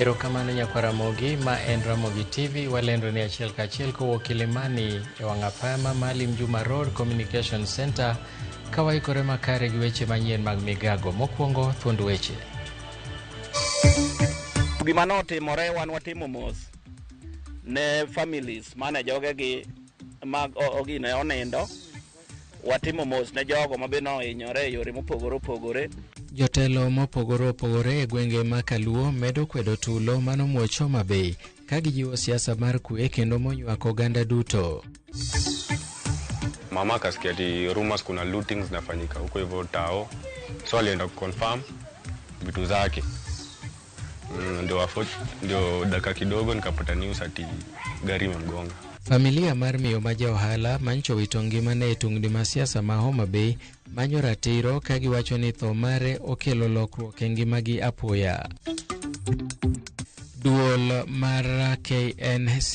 Erokamano nyakwar Ramogi, ma en Ramogi TV, walendo ni achiel kachiel kowuok Kilimani e wang' apaya ma Maalim Juma Road Communication Center ka waikore makare gi weche manyien mag migago. Mokwongo thuond weche. Gima notimore wan watimo mos ne families mane jogegi mag ogine onindo. Watimo mos ne jogo ma be nohinyore e yore mopogore opogore. Jotelo mopogore opogore e gwenge ma Kaluo medo kwedo tulo manomuoch Homa Bay ka gijiwo siasa mar kwe kendo monywako oganda duto. Mama akasikia ati rumors kuna lootings zinafanyika huko hivyo tao, so alienda kuconfirm vitu zake. Ndio dakika kidogo nikapata news ati gari imemgonga. Familia mar miyo ma ja ohala mancho wito ngimane e tungni ma siasa ma Homa Bay manyo ratiro ka giwacho ni tho mare okelo lokruok e ngimagi apoya. Duol mar KNCHR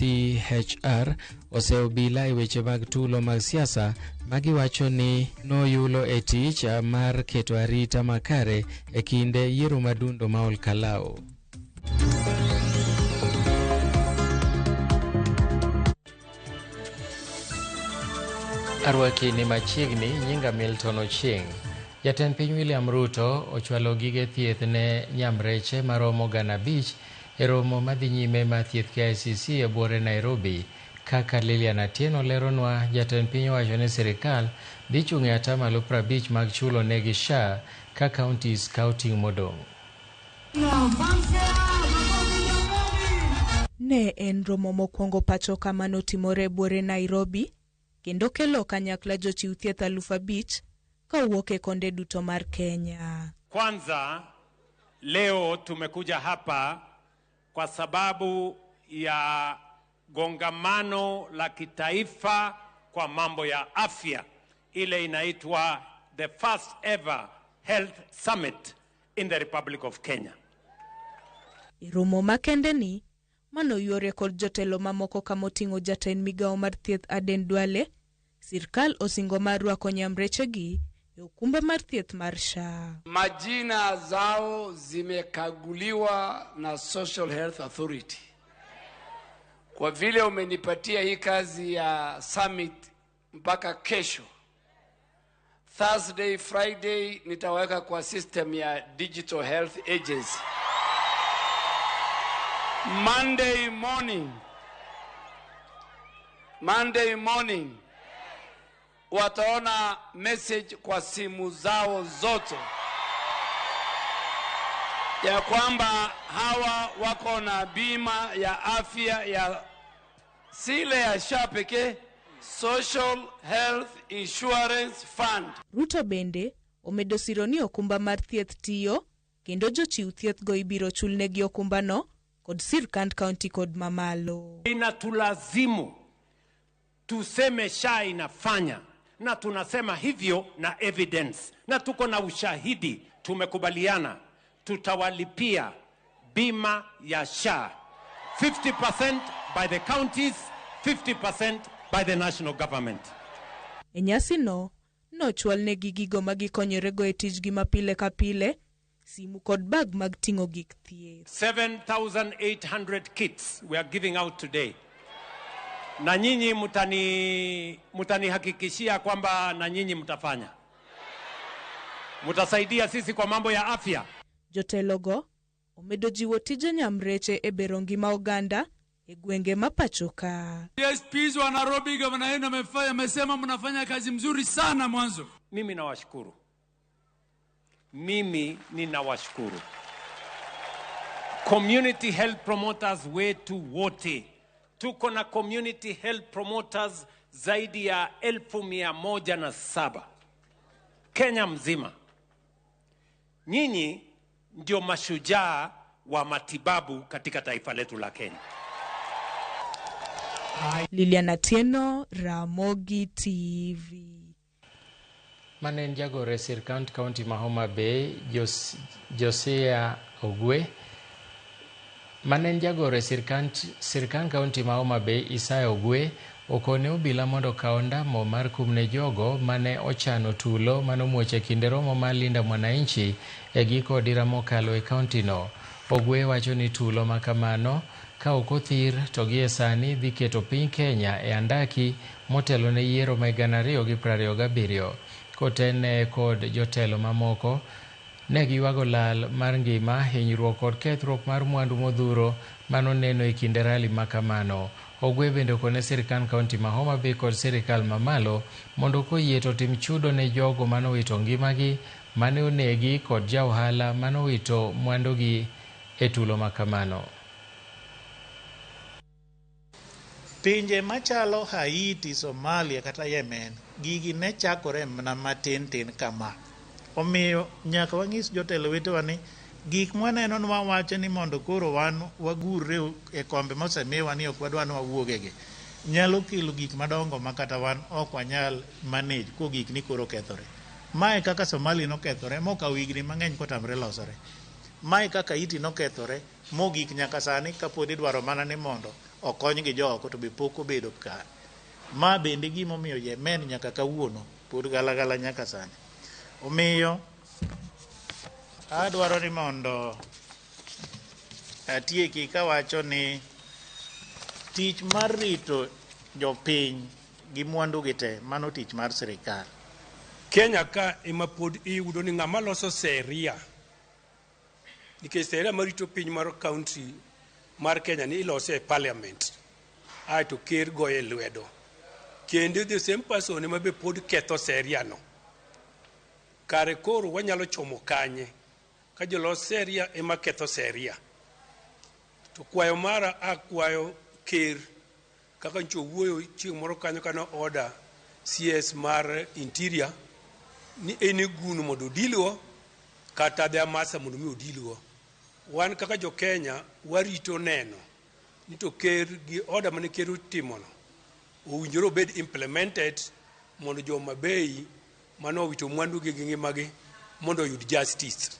oseobila e weche mag tulo mag siasa ma giwacho ni noyulo e tich mar keto arita makare e kinde yiero madundo ma Olkalau. Arwaki ni machiegni, nyinga Milton Ochieng. Jatend piny William Ruto ochwalo gige thieth ne nyamreche maromo 5,000 e romo madhi nyime mar thieth KICC e buore Nairobi. Kaka Lilian Atieno leronwa, jatend piny owacho ni sirikal dhi chung' e atamalo 50 mag chulo negi SHA ka counties kawo ting' modong'. Ne en romo mokwongo pacho kama notimore e buore Nairobi kendo kelo kanyakla jochiw thieth 5,000 kowuok e konde duto mar Kenya. Kwanza leo tumekuja hapa kwa sababu ya gongamano la kitaifa kwa mambo ya afya, ile inaitwa the first ever health summit in the Republic of Kenya. E romo makende ni manoyuore kod jotelo mamoko kamoting'o jatend migawo mar thieth Aden Duale, sirkal osingo mar rwako nyamrechegi e okumba mar thieth mar SHA. Majina zao zimekaguliwa na Social Health Authority. Kwa vile umenipatia hii kazi ya summit mpaka kesho Thursday, Friday nitaweka kwa system ya Digital Health Agency. Monday morning wataona message kwa simu zao zote ya kwamba hawa wako na bima ya afya ya sile ya SHA pekee, Social Health Insurance Fund. Ruto bende omedo siro ni okumba mar thieth tiyo kendo jochiw thieth go ibiro chulnegi okumbano kod sirkand county kod mamalo. Inatulazimu tuseme SHA inafanya, na tunasema hivyo na evidence, na tuko na ushahidi. Tumekubaliana tutawalipia bima ya SHA 50% by the counties, 50% by the national government. E nyasi no, nochwalnegi gigo ma gikonyorego e tijgi ma pile ka pile, simu kod bag mag ting'o gik thieth. 7,800 kits we are giving out today. Na nyinyi mtanihakikishia kwamba na nyinyi mtafanya. Mtasaidia sisi kwa mambo ya afya. Jotelogo omedo jiwo tije nyamreche e bero ngima oganda e gwenge ma pacho ka. DSPs wa Nairobi, gavana yenu amesema mnafanya kazi mzuri sana mwanzo. Mimi nawashukuru. Mimi ninawashukuru. Community health promoters wetu wote. Tuko na community health promoters zaidi ya 1,107 Kenya mzima. Nyinyi ndio mashujaa wa matibabu katika taifa letu la Kenya. Lilian Atieno, Ramogi TV. Mane en jagoro e sirkand kaunti ma Homa Bay, Josiah Ogwe. Mane en jagoro e sirkand kaunti ma Homa Bay, Isaiah Ogwe, okone obila mondo okaw ndamo mar kum ne jogo mane ochano tulo manomuoch e kinde romo mar Linda Mwananchi e giko odira mokalo e kaunti no. Ogwe wacho ni tulo makamano ka ok othir to gie sani dhi keto piny Kenya e andaki motelo ne yiero ma 2027. Kotene kod jotelo mamoko, ne giywago lal mar ngima, hinyruok kod kethruok mar mwandu modhuro manoneno e kinde rali makamano. Ogwe bende okone sirkand kaunti ma Homa Bay kod sirikal mamalo mondo koyie to tim chudo ne jogo manowito ngimagi, mane onegi kod ja ohala manowito mwandugi e tulo makamano. Pinje machalo Haiti, Somalia kata Yemen, gigi ne chakore mana matin tin kama. Omiyo nyaka wanyis jotelo wetewa ni gik mwaneno ni wawacho ni mondo koro wan wagurre e kombe mosemiwa ni ok wadwa ni wawuogegi nyalo kelo gik madongo ma kata wan ok wanyal manage kogik ni koro kethore. Mae kaka Somalia nokethore mokawo higni mang'eny kotamre losore. Mae kaka Haiti nokethore mogik nyaka sani kapod idwaro mana ni mondo okonygi jooko to be pok obedo kare. Ma bende gimomiyo Yemen nyaka kawuono pod galagala nyaka sani. Omiyo adwaro ni mondo atieki kawacho ni tich mar rito jopiny gi mwandu gi te mano tich mar sirikal. Kenya ka ema pod iyudo ni ng'ama loso sheria, nikech sheria marito piny mar county mar Kenya ni ilose e parliament, aeto ker goye lwedo. Kendo the same person ema be pod ketho sheria no. Kare koro wanyalo chomo kanye ka jolos sheria ema ketho sheria. To kwayo mara akwayo ker kaka nyocha owuoyo chieng' moro kanyo kane order CS mar Interior ni en guno mondo odilgo kata the Amasa mondo mi odilgo. Wan kaka jo Kenya warito neno ni to ker gi order mane ker otimono owinjore obed implemented mondo jo Homa Bay mane owito mwandugi gi ngimagi mondo oyud justice.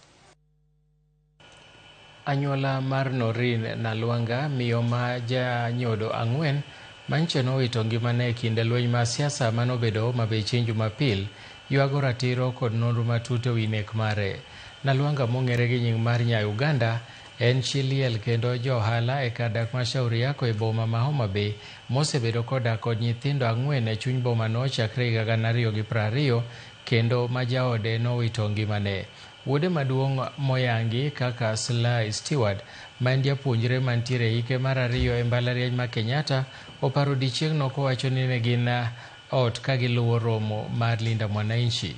Anyuola mar Norin Nalwanga, miyo ma janyodo 4 manyicha nowito ngimane e kinde lweny mar siasa manobedo Homa Bay chieng' Jumapil, ywago ratiro kod nonro matut ewi nek mare. Nalwanga mong'ere gi nying mar Nya Uganda en chi liel kendo ja ohala e kar dak ma Shauri Yako e boma ma Homa Bay mosebedo kodak kod nyithindo 4 e chuny bomano chakre higa 2020 kendo ma jaode nowito ngimane. Wuode maduong' moyangi kaka Sly Stewart ma en japuonjre mantiere e hike mar 2 e mbalariany ma Kenyatta oparo odiechieng'no kowacho ni ne gin ot ka giluwo romo mar Linda Mwananchi.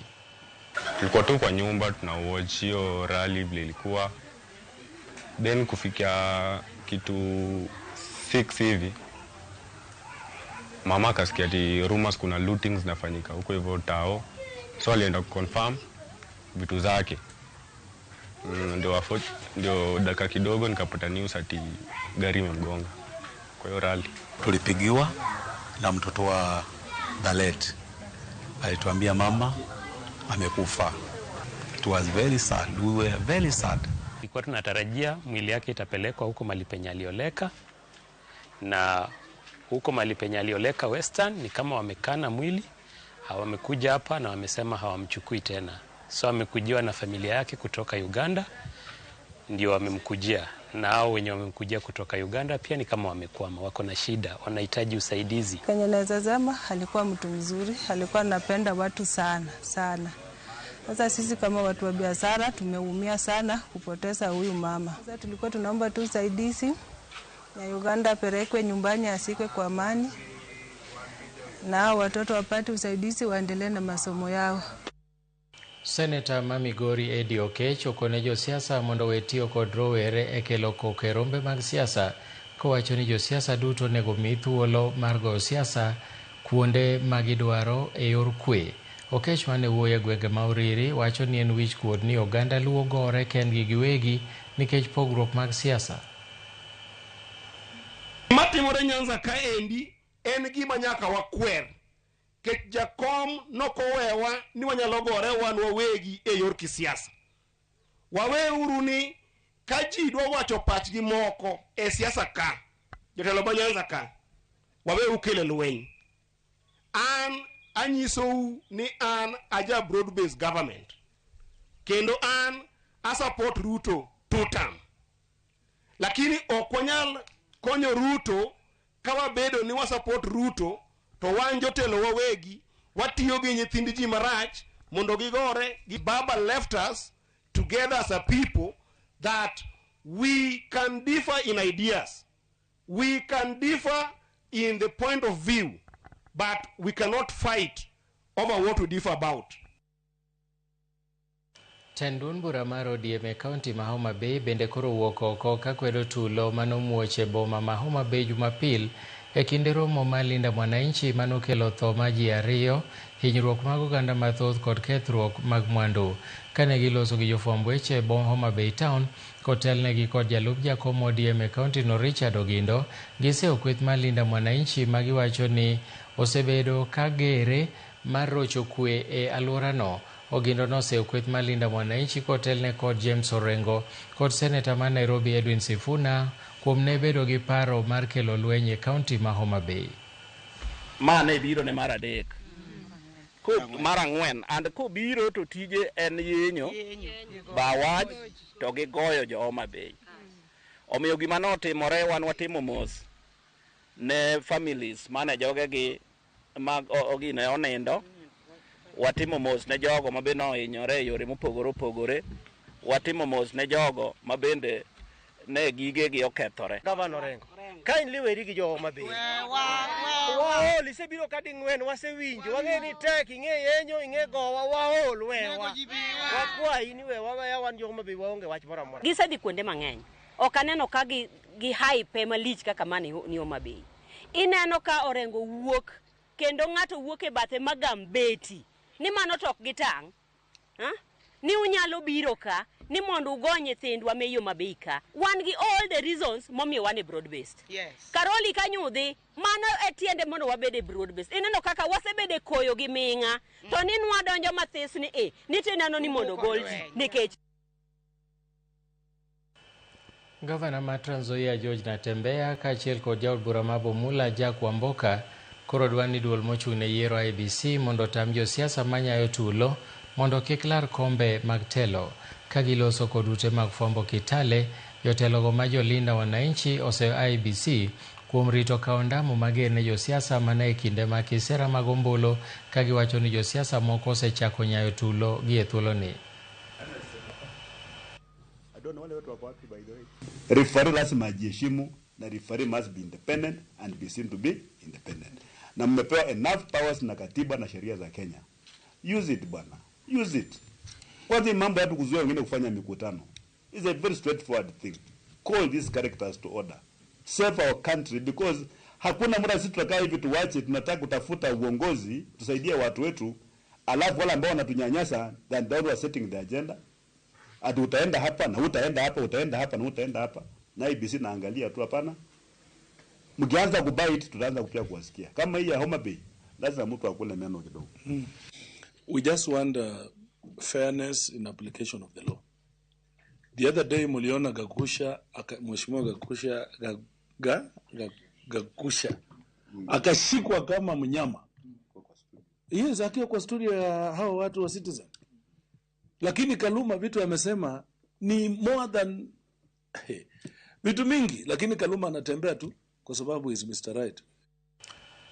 Tulikuwa tu kwa nyumba tuna watch hiyo rally vile ilikuwa, then kufikia kitu 6 hivi mama akasikia ati rumors kuna lootings zinafanyika huko hivyo tao, so alienda kuconfirm vitu zake. Ndio dakika kidogo nikapata news ati gari imemgonga kwa hiyo rally. Tulipigiwa na mtoto wa Dalet, alituambia mama amekufa. It was very sad. We were very sad. Tulikuwa tunatarajia mwili yake itapelekwa huko mahali penye alioleka, na huko mahali penye alioleka Western ni kama wamekana mwili, hawamekuja hapa na wamesema hawamchukui tena. So amekujiwa na familia yake kutoka Uganda, ndio wamemkujia, na hao wenye wamemkujia kutoka Uganda pia ni kama wamekwama, wako na shida, wanahitaji usaidizi. Kenya naweza sema alikuwa mtu mzuri, alikuwa anapenda watu sana sana. Sasa sisi kama watu wa biashara tumeumia sana kupoteza huyu mama. Sasa tulikuwa tunaomba tu usaidizi na Uganda apelekwe nyumbani asikwe kwa amani, na watoto wapate usaidizi waendelee na masomo yao. Seneta ma Migori Eddie Okech okone josiasa mondo owe tiyo kod rowere e kelo koko e rombe mag siasa, kowacho ni josiasa duto onego mi thuolo mar goyo siasa kuonde ma gidwaro e yor kwe. Okech mane wuoyo e gwenge ma Uriri wacho ni en wich kuot ni oganda Luo gore kendgi giwegi nikech pogruok mag siasa. Matimore Nyanza kaendi en gima nyaka wakwer. Kech jakom nokowewa ni wanyalo gore wan wawegi e yor kisiasa. Waweuru ni ka ji dwa wacho pachgi moko e siasa ka, jotelo ma Nyanza ka, waweuru kelo lweny. An anyisou ni an aja broad based government, kendo an a support Ruto two term. Lakini ok wanyal konyo Ruto ka wabedo ni wasupport Ruto to wan jotelo wawegi watiyo gi nyithind ji marach mondo gigore gi. Baba left us together as a people that we can differ in ideas, we can differ in the point of view, but we cannot fight over what we differ about. Tend duond bura mar ODM e kaunti ma Homa Bay bende koro wuok oko kakwedo tulo manomuoch e boma ma Homa Bay Jumapil e kinde romo mar Linda Mwananchi manokelo tho mar ji 2, hinyruok mag oganda mathoth kod kethruok mag mwandu. Kane giloso gi jofwamb weche e Homa Bay town kotelnegi kod jalup jakom ODM e kaunti no Richard Ogindo, giseyo kweth mar Linda Mwananchi magiwacho ni osebedo kagere mar rocho kwe e alworano. Ogindo noseyo kweth mar Linda Mwananchi kotelne kod James Orengo kod seneta mar Nairobi Edwin Sifuna kuom ne bedo gi paro mar kelo lweny e kaunti ma Homa Bay. Ma ne biro ne mar 3. Ko mar 4 and kobiro to tije en yenyo bawach to gigoyo jo Homa Bay. Omiyo gima notimore wan watimo mos ne families mane jogegi mag ogine onindo. Watimo mos ne jogo mabende ohinyore e yore mopogore opogore. Watimo mos ne jogo mabende ne gigegi okethore. Gavana Orengo, ka in liweri gi jo Homa Bay, waol, isebiro ka ding'wen, wasewinjo, wang'e ni tek, ing'e yenyo, ing'e gowa, waol, wewa. Wakwayi ni wewa, weya wan jo Homa Bay waonge wach moro amora. Gisedhi kuonde mang'eny. Ok aneno ka gi hype malich kaka mane ni Homa Bay. Ineno ka Orengo wuok kendo ng'ato wuok e bathe magambeti. Ni mano to ok gitang'. Ni unyalo biro ka ni mondo ugo nyithindwa me Homa Bay ka. Wan gi all the reasons momiyo wan e broad based. Yes. Karoli kanyudhi, mano e tiende mondo wabed e broad based. Ineno kaka wasebedo e koyo gi ming'a. To ni nwadonjo mathis ni e, ni tineno ni mondo gol ji nikech. Gavana ma Trans Nzoia George Natembeya kaachiel kod jaod bura ma Bomula Jack Wamboka koro dwa ni duol mochung' ne yiero IEBC mondo otam josiasa manyayo tulo mondo kik lar kombe mag telo. Ka giloso kod ute mag fwambo Kitale, jotelogo ma jolinda wananchi oseyo IEBC kuom rito kawo ndamo mager ne josiasa mana e kinde mag kisera mag ombulu ka giwacho ni josiasa moko osechako nyayo tulo gi e thuoloni. Referee lazima ajiheshimu na referee must be independent and be seen to be independent. Na mmepewa enough powers na katiba na sheria za Kenya. Use it bwana. Use it. Kwanza mambo ya kuzuia wengine kufanya mikutano is a very straightforward thing. Call these characters to order. Save our country because hakuna muda sisi tutakaa hivi tuwache, tunataka kutafuta uongozi tusaidie watu wetu, alafu wale ambao wanatunyanyasa then they are setting the agenda. Ati utaenda hapa na utaenda hapa, utaenda hapa na utaenda hapa. Na IEBC naangalia tu, hapana. Mkianza kubite tutaanza kupia kuwasikia. Kama hii ya Homa Bay lazima mtu akule meno kidogo. We just want fairness in application of the law. The other day muliona Gakusha, Mheshimiwa Gakusha, Gakusha akashikwa kama mnyama. Yes, akiwa kwa studio ya hao watu wa Citizen. Lakini Kaluma vitu amesema ni more than vitu mingi, lakini Kaluma anatembea tu kwa sababu is Mr. Right.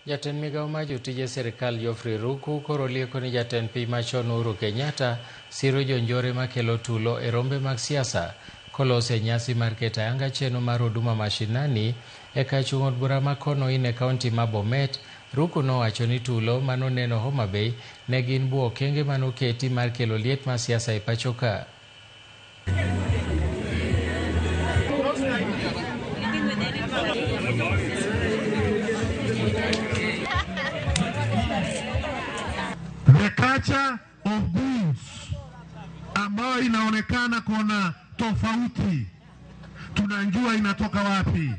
Jatend migao mar jotije sirikal Geoffrey Ruku koro lieko ni jatend piny machon Uhuru Kenyatta siro jonjore makelo tulo e rombe mag siasa kolose e nyasi mar keto ayanga chenro mar huduma mashinani e kar chung' od bura ma Konoin e kaunti ma Bomet. Ruku nowacho ni tulo manoneno Homa Bay ne gin buo okenge manoketi mar kelo liet mar siasa e pacho ka. The culture of goons ambayo inaonekana kuna tofauti, tunajua inatoka wapi.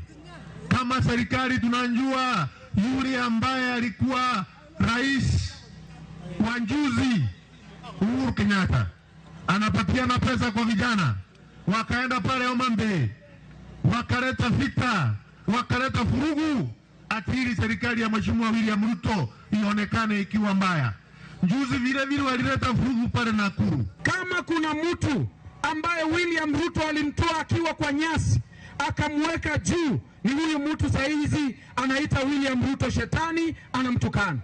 Kama serikali tunajua yule ambaye alikuwa rais wa juzi Uhuru Kenyatta anapatiana pesa kwa vijana, wakaenda pale Homa Bay wakaleta vita, wakaleta furugu, atili serikali ya Mheshimiwa William Ruto ionekane ikiwa mbaya. Juzi vile vile walileta furugu pale Nakuru. Kama kuna mtu ambaye William Ruto alimtoa akiwa kwa nyasi akamweka juu, ni huyu mtu saizi anaita William Ruto shetani, anamtukana.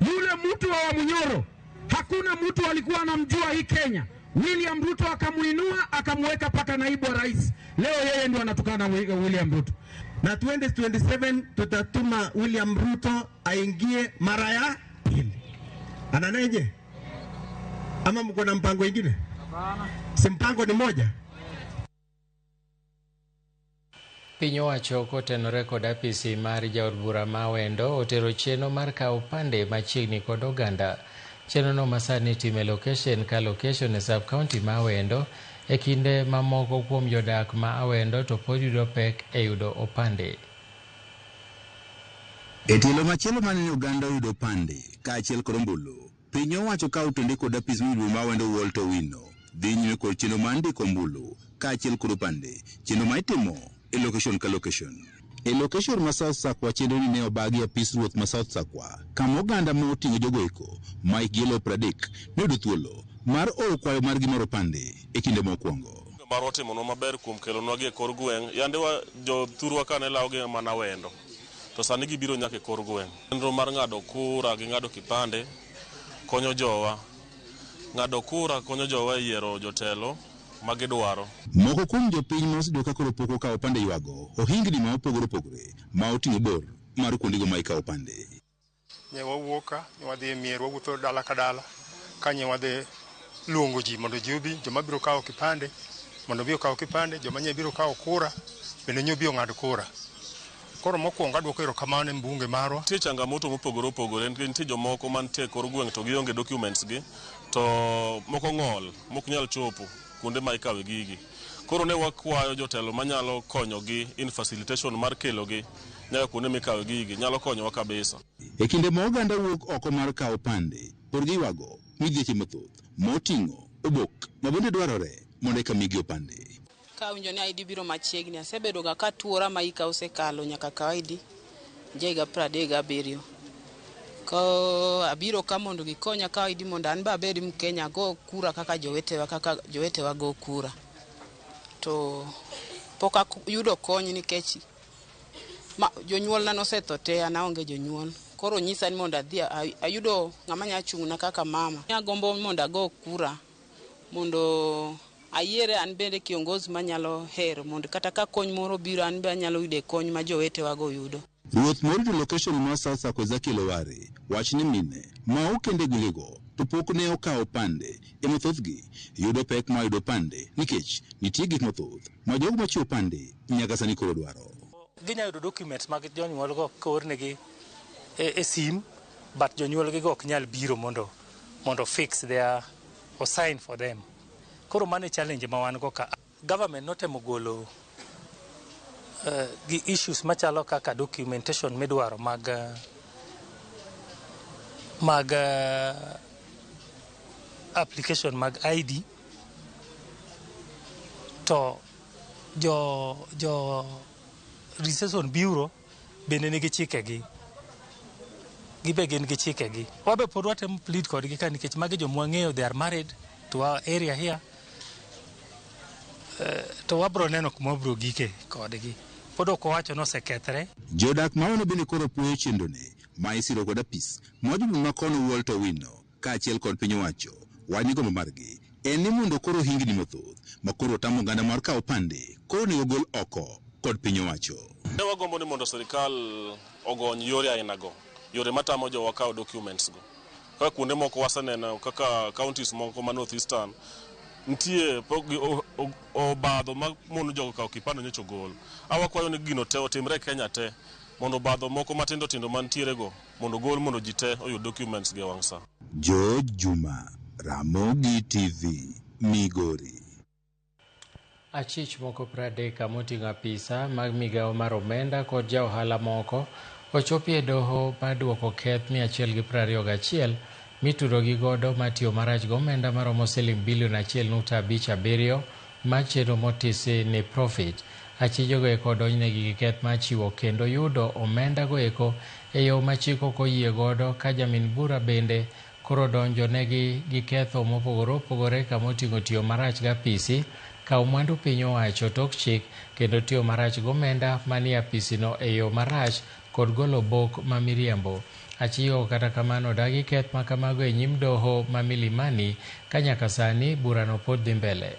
Yule mtu wa Wamunyoro, hakuna mtu alikuwa anamjua hii Kenya. William Ruto akamuinua akamweka paka naibu wa rais. Leo yeye ndio anatukana William Ruto. Na 2027 tutatuma William Ruto aingie mara ya pili. Ananeje? Ama mko na mpango ingine? Si mpango ni moja? Piny owacho kotenore kod apisi mar jaod bura ma Awendo otero chenro mar kawo opande machiegni kod oganda. Chenrono masani itimo e location ka location e sub county ma Awendo e kinde mamoko kuom jodak ma Awendo to pod yudo pek e yudo opande. E tielo machielo mane oganda oyudo opande kaachiel kod ombulu, piny owacho ka otende kod apis mar ma Awendo Walter Owino dhi nyime kod chenro mar ndiko ombulu kaachiel kod opande, chenro ma itimo e location ka location. E location ma South Sakwa chenro ni ne obagi apis ruoth ma South Sakwa, kama oganda ma oting'o jogoeko ma hikgi olo 30 ne oyudo thuolo mar oro kwayo margi mar opande e kinde mokwongo. Marwa otimonwa maber kuom kelonwa gi e kor gweng'. Yande wa jothurwa ka ne lawogi mana Awendo, to sani gibiro nyaka e kor gweng'. Chenro mar ng'ado kura gi ng'ado kipande konyo jowa. Ng'ado kura konyo jowa e yiero jotelo magidwaro. Moko kuom jopiny ma oseyudo ka koro pok okawo opande ywago ohingni ma opogore opogore ma oting'o bor mar kuondego ma ikawo opande. Ne wawuok ka, ne wadhi e mier, wawuotho dala ka dala, ka ne wadhi luongo ji mondo ji obi, joma biro kawo kipande mondo obi okaw kipande, joma nye biro kawo kura bende nye obi ong'ad kura. Koro mokwongo adwoko erokamano ne mbunge marwa. Nitie changamoto mopogore opogore nikech nitie jomoko mantie e kor gweng' to gionge documents gi, to moko ng'ol mok nyal chopo kuonde ma ikawe gigi. Koro ne wakwayo jotelo manyalo konyogi in facilitation mar kelogi nyaka kuonde mikawe gigi, nyalo konyowa kabisa. E kinde ma oganda wuok oko mar kawo opande, pod giywago midhieche mathoth moting'o obok ma bende dwarore mondo eka migi opande. Ka awinjo ni ID biro machiegni, asebedo ga katuora ma hika osekalo nyaka kaw ID, ja higa 37. Ko abiro ka mondo gikonya kaw ID mondo an be abed Mkenya ago kura kaka jowetewa go kura. To pok ayudo kony nikech jonyuolna nosetho te, an aonge jonyuol. Koro nyisa ni mondo adhi ayudo ng'ama nya chung'na kaka mama. Agombo mondo ago kura mondo ayiere an bende kiongozi manyalo hero mondo kata ka kony moro biro an be anyalo yude kony ma jowetewago yudo. Ruoth morito location mar South Sakwa Ezekiel Oware wach ni mine ma okende gwengego to pok ne okawo opande ema thothgi yudo pek mar yudo opande nikech nitie gik mathoth ma jogo machiwo opande nyaka sani koro dwaro. Ginyalo yudo documents mag jonyuolgo koornegi e sim, but jonyuolgigo ok nyal biro mondo fix their or sign for them. Koro mano e challenge ma wan go ka. Government notemo golo gi issues machalo kaka documentation midwaro mag application mag ID, to jo Registration Bureau bende nigi chikegi. Gibe gin gi chikegi. Wabe pod watemo plead kodgi ka nikech magi joma wang'eyo, they are married to our area here. To wabro neno kuma wabro gike kodgi. Pod ok wawacho ni osekethre. Jodak ma Awendo bende koro puoyo chenrone ma isiro kod apis mar jobura ma kono Walter Owino kaachiel kod piny owacho. Wach ni gombo margi en ni mondo koro hingni mathoth ma koro tamo oganda mar kawo opande koro onego gol oko kod piny owacho. Ne wagombo ni mondo sirikal ogony yore ainago, yore matamo jowa kawo documents go. Kaka kuonde moko waseneno kaka counties moko ma North Eastern nitie obadho ma mono jogo kawo kipande nyocha ogol. Awakwayo ni gino te otimre e Kenya te mondo obadho moko matindo tindo mantiere go mondo ogol mondo ji te oyud documents gi e wang' sa. George Juma, Ramogi TV, Migori. Achich moko 30 moting'o apisa mag migawo mar omenda kod ja ohala moko ochopi e doho mar duoko keth 121 mitudo gi godo matiyo marach gi omenda maromo siling bilion 1.57 mar chenro motisi ni Profit. Achijego eko odonjnegi gi keth mar chiwo kendo yudo omenda go eko e yo ma chik ok oyie godo, ka jamin bura bende koro donjonegi gi ketho mopogore opogore kamoting'o tiyo marach gi apisi kawo mwandu piny owacho tok chik kendo tiyo marach gomenda manie apisino e yo marach kod golo bok ma miriambo. Achio kata kamano odagi keth ma kamago e nyim doho ma Milimani ka nyaka sani burano pod dhi mbele.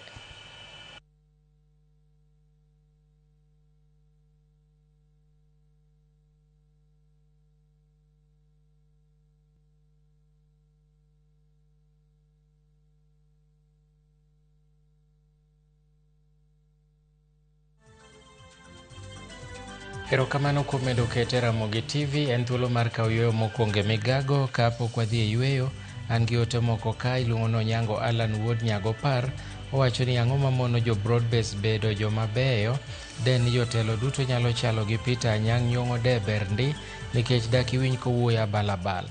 Erokamano kuom medo kete Ramogi TV en thuolo mar kawo yueyo mokwongo e migago kapok wadhi e yueyo. An gi ote moko ka iluongo ni Onyango Alan wuod Nyagopar owacho ni ang'o mamono jo broad base bedo joma beyo den ni jotelo duto nyalo chalo gi Peter Anyang' Nyong'o de ber ndi nikech dak iwinj kowuoyo abal abal.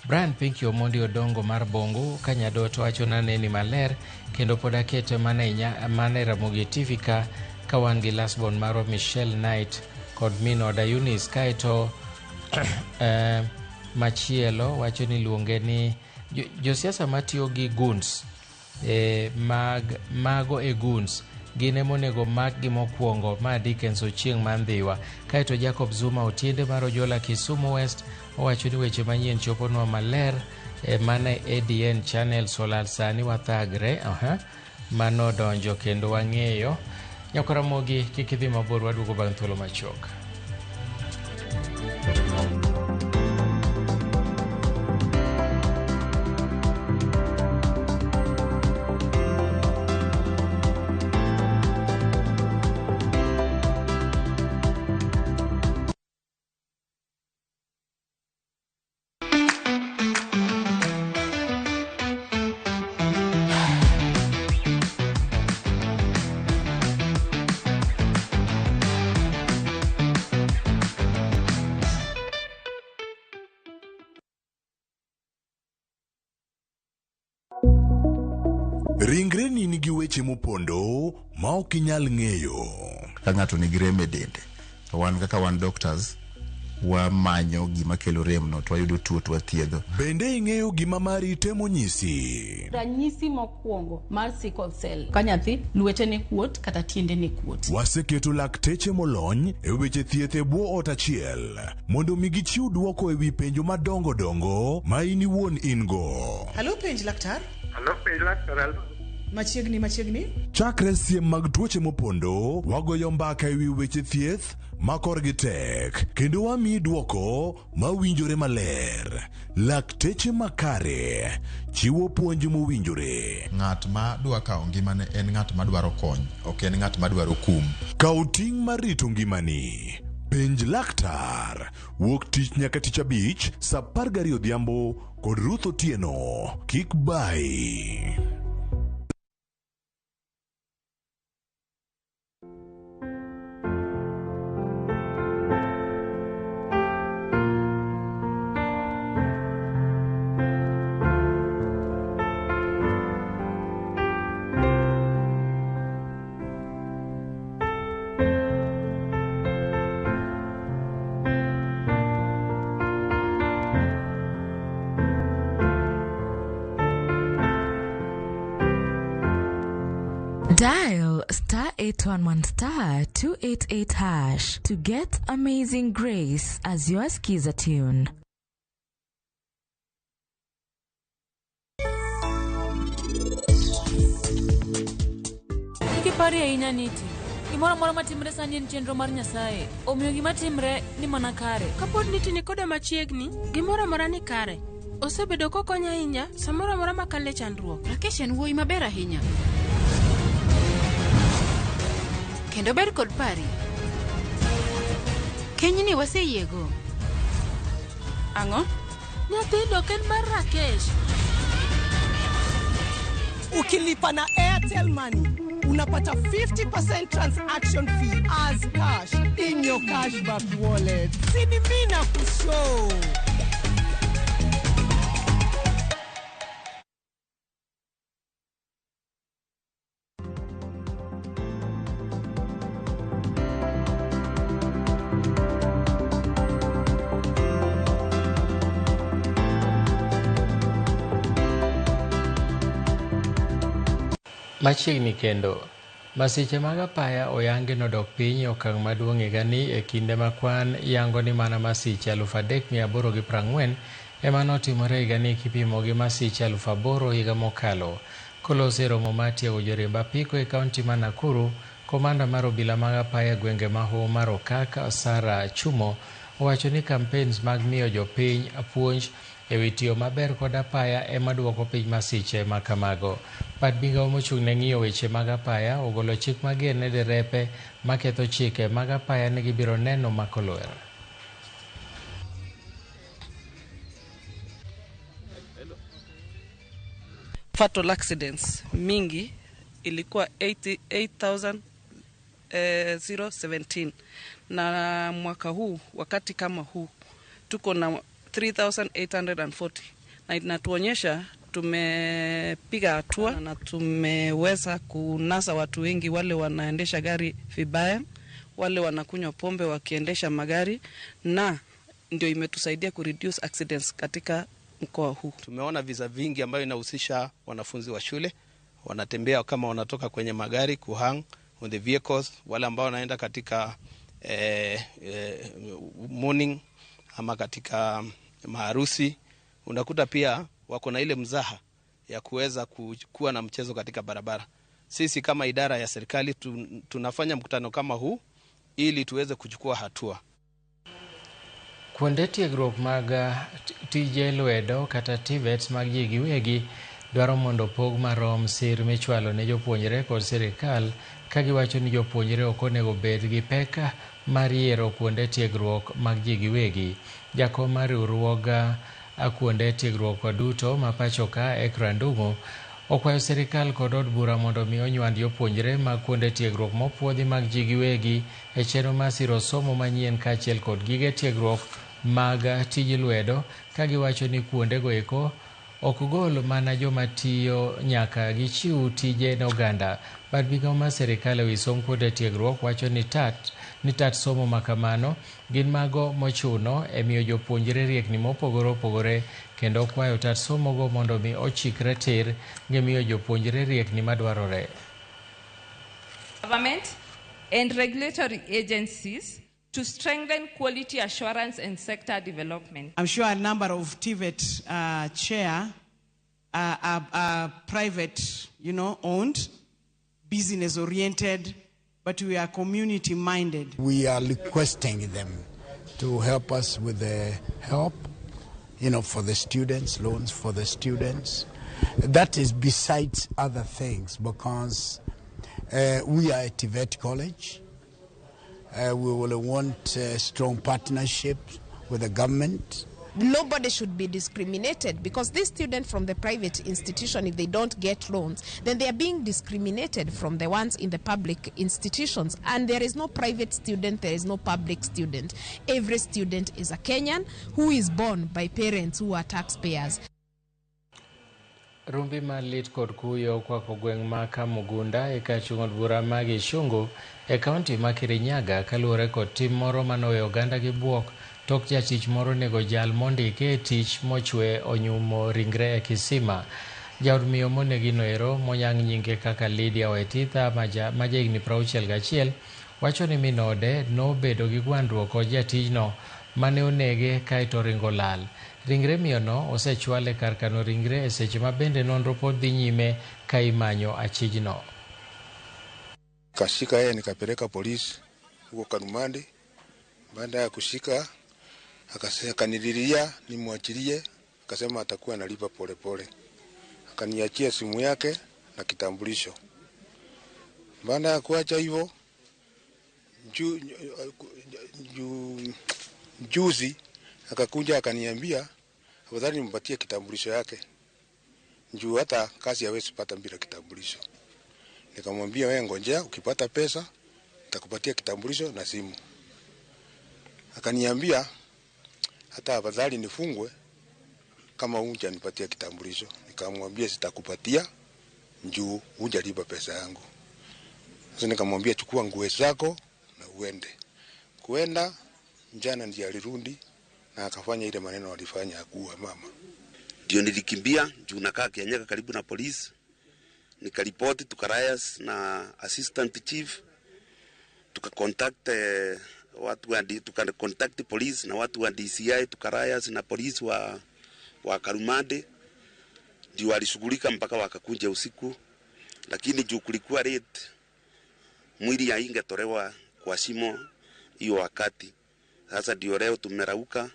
Brian Pinky Omondi Odongo mar Bongu ka Nyadot wacho naneni maler kendo pod akete mana e Ramogi TV ka wan gi lasbon marwa Michelle Knight kod min oda Eunice. Kaeto machielo wacho ni luonge ni josiasa matiyo gi goons mago e goons gin emonego makgi mokwongo ma Dickens Ochieng' Mandhiwa. Kaeto Jacob Zuma Otiende mar Ojola Kisumu West owacho ni weche manyien choponwa maler mana ADN channel solal sani wathagre mano donjo kendo wang'eyo. Nyakoramogi kik idhi mabor waduogo bang' thuolo machuok. Ringreni nigi weche mopondo ma ok inyal ng'eyo. Ka ng'ato nigi rem e dende, to wan kaka wan doctors, wamanyo gima kelo remno to wayudo tuo to wathiedho. Bende ing'eyo gima mari temo nyisi? Ranyisi mokwongo mar sickle cell ka nyathi lwetene kuot kata tiendene kuot. Waseketo lakteche molony e weche thieth e bwo ot achiel mondo mi gichiw dwoko e wi penjo madongo dongo ma in iwuon in go. Halo penj laktar. Halo penj laktar. Halo. Machiegni machiegni. Chakre siem mag tuoche mopondo, wagoyo mbaka e wi weche thieth ma korgi tek kendo wamiyi dwoko mawinjore maler. Lakteche makare chiwo puonj mowinjore. Ng'at ma dwa kawo ngimane en ng'at ma dwaro kony, ok en ng'at ma dwaro kum. Kaw ting' mar rito ngimani. Penj laktar. Wuok tich nyaka tich abich saa 12 odhiambo kod Ruth Otieno. Kik bayi. Dial star 811 star 288 hash to get Amazing Grace as your skiza tune. Kik ipari ahinya Niti. Gimoro amora matimre sani en chenro mar Nyasaye. Omiyo gima timre ni mana kare. Kapod Niti ni koda machiegni, gimoro amora ni kare. Osebedo kokonya ahinya samoro amora makale chandruok. Rakesh en wuoyi maber ahinya. Kendo ber kod pari. Kenyni waseyiego. Ang'o? Nyathino ok en mar Rakesh. Ukilipa na Airtel Money unapata 50% transaction fee as cash in your cashback wallet. Sini mina kushow. Machiegni kendo, Masiche mag apaya oyangi nodok piny e okang' maduong' higani e kinde ma kwan yango ni mana masiche 3,840 ema notimore higani kipimo gi masiche 8,000 higa mokalo. Koloso e romo mar tiego joriemb apiko e kaunti ma Nakuru, komanda mar obila mag apaya e gwenge ma Hoho mar Okak, Sarah Chumo, owacho ni campaigns mag miyo jopiny puonj e wi tiyo maber kod apaya ema duoko piny masiche ma kamago. Bad migao mochung' ne ng'iyo weche mag apaya ogolo chik mager ne derepe maketho chike mag apaya ni gibiro neno mako lwer. Fatal accidents mingi ilikuwa 88,017 na mwaka huu wakati kama huu tuko na 3,840 na inatuonyesha tumepiga hatua na tumeweza kunasa watu wengi wale wanaendesha gari vibaya, wale wanakunywa pombe wakiendesha magari, na ndio imetusaidia kureduce accidents katika mkoa huu. Tumeona visa vingi ambayo inahusisha wanafunzi wa shule wanatembea kama wanatoka kwenye magari kuhang on the vehicles, wale ambao wanaenda katika morning ama katika maharusi, unakuta pia wako na ile mzaha ya kuweza kuwa na mchezo katika barabara. Sisi kama idara ya serikali tunafanya mkutano kama huu ili tuweze kuchukua hatua. Kuonde tiegruok mag tije lwedo kata TVETs mag ji giwegi dwaro mondo pog marom sir michwalo ne jopuonjre kod sirikal ka giwacho ni jopuonjre ok onego bed gi pek mar yiero kuonde tiegruok mag ji giwegi. Jakom mar riwruog kuonde tiegruok duto ma pacho ka Ekra Ndung'u okwayo sirikal kod od bura mondo mi onywand jopuonjre mag kuonde tiegruok mopuodhi mag ji giwegi e chenro mar siro somo manyien kaachiel kod gige tiegruok mag tij lwedo ka giwacho ni kuondego eko ok gol mana joma tiyo nyaka gichiw tije ne oganda. Bad migao mar sirikal ewi somb kuonde tiegruok wacho ni tat somo makamano gin mago mochuno e miyo jopuonjre riekni mopogore opogore kendo kwayo tat somogo mondo mi ochikre tir gi miyo jopuonjre riekni madwarore. Government and regulatory agencies to strengthen quality assurance and sector development. I'm sure a number of TVET chair are private, owned, business-oriented, but we are community-minded. We are requesting them to help us with the help, for the students, loans for the students. That is besides other things, because we are a TVET college. We will want strong partnerships with the government. Nobody should be discriminated, because these students from the private institution, if they don't get loans, then they are being discriminated from the ones in the public institutions. And there is no private student, there is no public student. Every student is a Kenyan who is born by parents who are taxpayers. Rumbi malit kod kuyo kwako gweng' ma Kamugunda e kar chung' od bura ma Gishungu e kaunti ma Kirinyaga kaluwore kod tim moro manoweyo oganda gi buok tok jatich moro nego jal mondike e tich mochwe onyumo ringre e kisima. Jaod miyo monegino ero monyang nyinge kaka Lydia Waititha ma jahigni 61 wacho ni min ode nobedo gi gwandruok kod jatijno mane onege kaeto ringo lal. Ringre miyono osechwal e kar kano ringre e seche ma bende nonro pod dhi nyime ka imanyo achijno. Kashika yeye nikapeleka polisi huko Karumandi. Baada ya kushika akanililia nimwachilie, akasema atakuwa analipa polepole. Akaniachia simu yake na kitambulisho. Baada ya kuacha hivyo juzi akakuja akaniambia afadhali nimpatie kitambulisho yake, juu hata kazi hawezi pata bila kitambulisho. Nikamwambia wewe ngojea, ukipata pesa nitakupatia kitambulisho na simu. Akaniambia hata afadhali nifungwe kama hujanipatia kitambulisho. Nikamwambia sitakupatia juu hujalipa pesa yangu. Sasa nikamwambia chukua nguo zako na uende. Kuenda njana ndiye alirudi na akafanya ile maneno alifanya kuwa mama. Ndio nilikimbia juu nakaa Kianyaga karibu na polisi. Nikaripoti, tukaliaise na assistant chief, tukacontact watu wa tukacontact police na watu wa DCI, tukaliaise na polisi wa Karumande, ndio walishughulika mpaka wakakuja usiku, lakini juu kulikuwa late, mwili haingetolewa kwa shimo hiyo wakati. Sasa ndio leo tumerauka,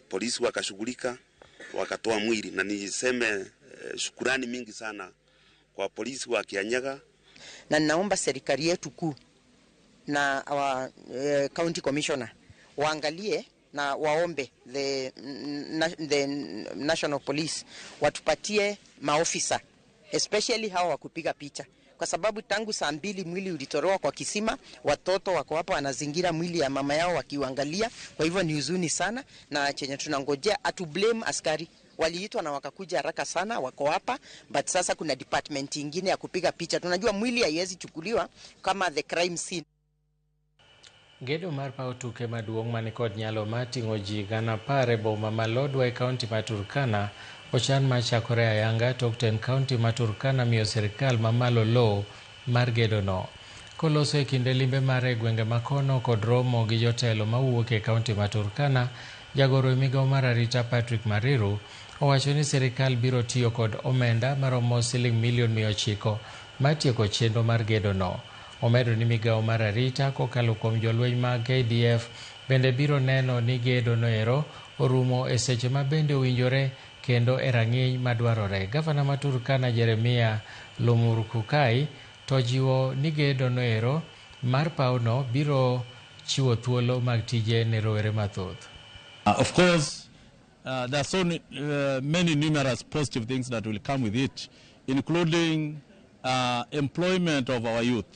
polisi wakashughulika wakatoa mwili, na niseme shukurani mingi sana kwa polisi wa Kianyaga. Na ninaomba serikali yetu kuu na our county commissioner waangalie na waombe the national police watupatie maofisa, especially hawa wa kupiga picha, kwa sababu tangu saa 2 mwili ulitolewa kwa kisima, watoto wako hapa wanazingira mwili ya mama yao wakiuangalia. Kwa hivyo ni huzuni sana, na chenye tunangojea, hatu blame askari, waliitwa na wakakuja haraka sana, wako hapa, but sasa kuna department ingine ya kupiga picha. Tunajua mwili haiwezi chukuliwa kama the crime scene. Gedo mar paw tuke maduong' mani kod nyalo mar ting'o ji 10,000 e boma ma Lodwar e kaunti ma Turkana ochan mar chakore ayanga tok tend kaunti ma Turkana miyo sirikal mamalo lowo mar gedono. Koloso e kinde limbe mare e gwenge makono kod romo gi jotelo mawuok e kaunti ma Turkana, jagoro e migawo mar arita Patrick Mariru owacho ni sirikal biro tiyo kod omenda maromo siling milion 900 mar tieko chenro mar gedono. Omedo ni migawo mar arita kokalo kuom jolweny mag KDF bende biro neno ni gedo noero orumo e seche ma bende owinjore kendo e rang'iny madwarore. Gavana ma Turkana Jeremia Lomurkukai to jiwo ni gedo noero mar pawno biro chiwo thuolo mag tije ne rowere mathoth. Of course, there are so many numerous positive things that will come with it, including employment of our youth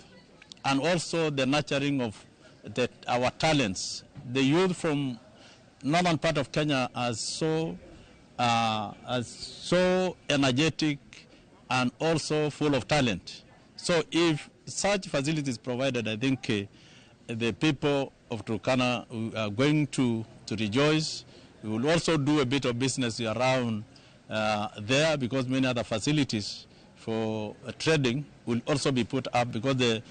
and also the nurturing of our talents. The youth from northern part of Kenya are so energetic and also full of talent. So if such facilities provided, I think the people of Turkana are going to rejoice. We will also do a bit of business around there, because many other facilities for trading will also be put up, because the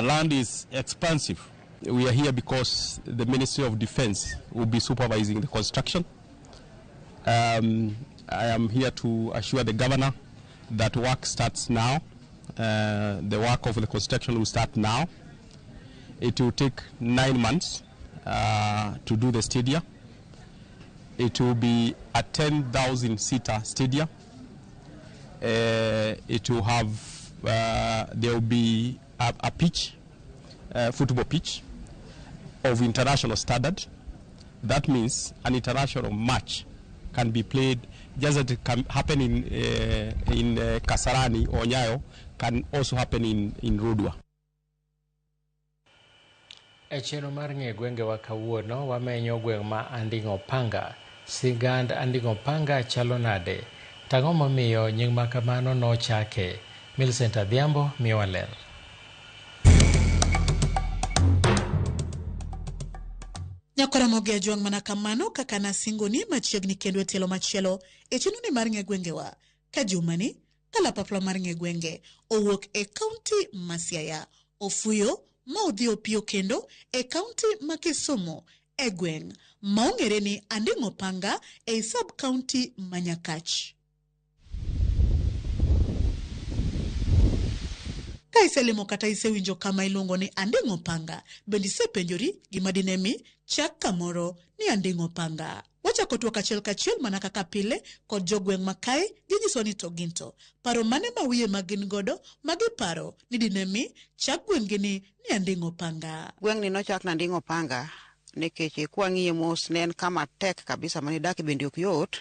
land is expansive. We are here because the Ministry of Defense will be supervising the construction. I am here to assure the governor that work starts now. The work of the construction will start now. It will take 9 months to do the stadium. It will be a 10,000 seater stadium. It will have, there will be a pitch, football pitch of international standard. That means an international match can be played just as it can happen in Kasarani or Nyayo, can also happen in Lodwar. E chenro mar ng'e gwengewa kawuono, wamenyo gweng' ma Anding'o Panga. Sigand Anding'o Panga chalo nade? Tang'o momiyo nying ma kamano nochake? Millicent Adhiambo miyowa ler. Nyakwara Ajwang', mana kamano kaka nasingoni machiegni kendo e tielo machielo e chenroni mar ng'e gwengewa ka jumani kalapapla mar ng'e gwenge owuok e kaunti ma Siaya, ofuyo ma odhi opiyo kendo e kaunti ma Kisumu e gweng' ma ong'ere ni Anding'o Panga ei sub kaunti ma Nyakach. Ka iselimo kata isewinjo kama iluongo ni Anding'o Panga, bende isepenjori gima dine mi chak kamoro ni Anding'o Panga? Wachako twak achiel kachiel mana kaka pile kod jogweng' ma kae, ginyiso ni to gin to paro mane ma wiye ma gin godo ma giparo ni dine mi chak gweng'gi ni Anding'o Panga. Gweng'ni nochak ni Anding'o Panga nikech kwang'iye mos, ne en kama tek kabisa mane dak bende ok yot,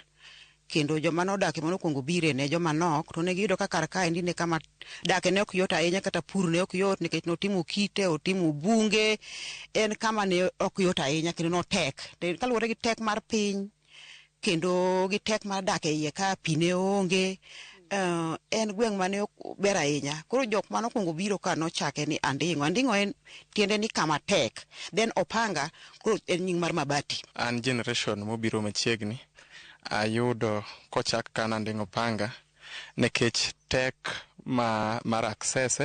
kendo joma nodake manokwongo bire ne joma nok, to ne giyudo ka kar kaendi ne kama dake ne ok yot ahinya, kata pur ne ok yot nikech notimo kite, otimo bunge. En kama ne ok yot ahinya kendo notek. To kaluwore gi tek mar piny kendo gi tek mar dak e iye ka pi ne onge, en gweng' mane ok ber ahinya. Koro jok manokwongo biro ka nochake ni Anding'o. Anding'o en tiende ni kama tek, then Opanga koro en nying mar mabati. An generation mobiro machiegni, ayudo kochak kan Anding'o Panga. Nikech tek ma mar access